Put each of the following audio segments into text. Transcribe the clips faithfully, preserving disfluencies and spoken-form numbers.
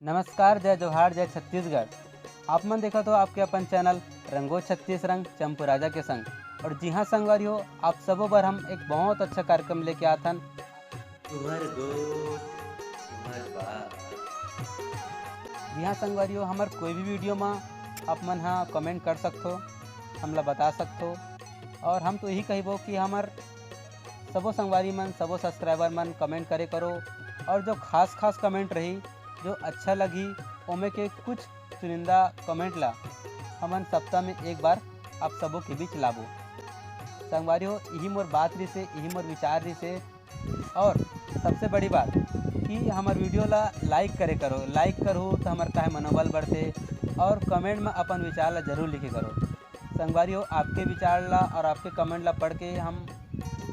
नमस्कार, जय जोहार, जय छत्तीसगढ़। आप मन देखत हो आपके अपन चैनल रंगो छत्तीस रंग चंपू राजा के संग। और जी हाँ संगवारी हो, आप सबो बर हम एक बहुत अच्छा कार्यक्रम लेके आथन। तुहर गोठ, तुहर बात। जी हाँ संगवारी हो, हमर कोई भी वीडियो मा आप मन हा कमेंट कर सकथो, हमला बता सकथो। और हम तो यही कहिबो कि हमर सबो संगवारी मन, सबो सब्सक्राइबर मन कमेंट करे करो, और जो खास खास कमेंट रही, जो अच्छा लगही, ओमे के कुछ चुनिंदा कमेंट ला हमन सप्ताह में एक बार आप सबो के बीच लाबो। संगवारी हो, यही मोर बात रिसे, यही मोर विचार रिसे। और सबसे बड़ी बात कि हमर वीडियो ला लाइक करे करो, लाइक करहु तो हमर काहे मनोबल बढ़थे। और कमेंट में अपन विचार ला जरूर लिखे करो। संगवारी हो, आपके विचार ला और आपके कमेंट ला पढ़ के हम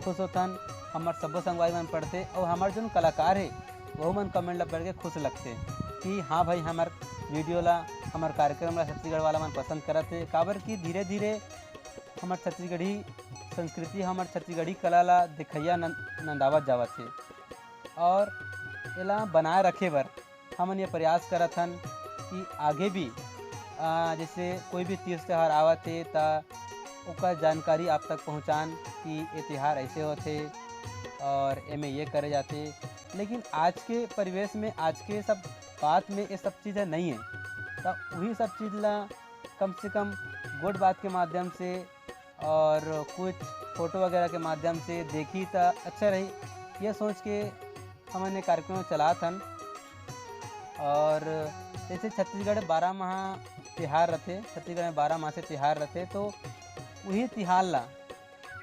खुश होथन। हमर सबो संगवारी मन पढ़थे और हमर जोन कलाकार हे, वहू मन कमेंट ला पढ़ के खुश लगथे कि हाँ भाई, हमर वीडियो ला, हमर कार्यक्रम ला छत्तीसगढ़ वाला मन पसंद करत हे। काबर कि धीरे धीरे हमर छत्तीसगढ़ी संस्कृति, हमर छत्तीसगढ़ी कला ला देखइया नन-, नंदावत जावत हे। और एला बनाए रखे बर हमन ये प्रयास करत हन कि आगे भी, आ, जैसे कोई भी तीज त्यौहार आवत हे, त ओकर जानकारी आप तक पहुँचान कि ये त्यौहार ऐसे होथे और एमे ये करे जाथे। लेकिन आज के परिवेश में, आज के सब बात में ये सब चीज़ें नहीं है, त वही सब चीज़ ला कम से कम गोठ बात के माध्यम से और कुछ फोटो वगैरह के माध्यम से देखी त अच्छा रही, ये सोच के हमन ये कार्यक्रम चलात हन। और जैसे छत्तीसगढ़ बारह माह तिहार रथे, छत्तीसगढ़ में बारह माह से तिहार रथे, तो वही तिहार ला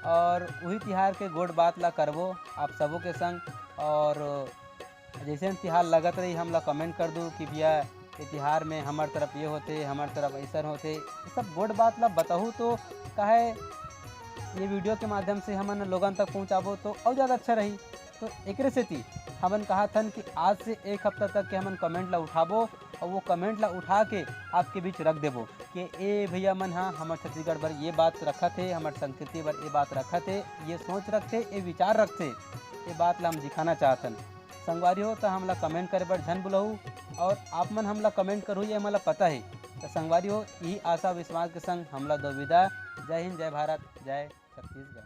और वही तिहार के गोठ बात ला करबो आप सबो के संग। और जैसे हम तिहार लगत रही, हमला कमेंट कर दू कि भैया, ये तिहार में हमर तरफ ये होथे, हमर तरफ ऐसन होथे, ये सब गोठ बात ला बताहू तो काहे ये वीडियो के माध्यम से हमन लोगन तक पहुँचाबो तो और ज़्यादा अच्छा रही। तो एकरे सेती हमन कहत हन कि आज से एक हफ्ता तक के हमन कमेंट ला उठाबो और वो कमेंट ला उठा के आपके बीच रख देबो कि ए भैया मन हा हमर छत्तीसगढ़ बर ये बात रखत हे, हमर संस्कृति बर ये बात रखत हे, ये सोच रखथे, ये विचार रखथे, ये बात ला हम दिखाना चाहत हन। संगवारी हो, त हमला कमेंट करे बर झन भुलहू और आप मन हमला कमेंट करहू, ये हमला पता हे। त संगवारी हो, यही आशा विश्वास के संग हमला दो विदा। जय हिंद, जय भारत, जय छत्तीसगढ़।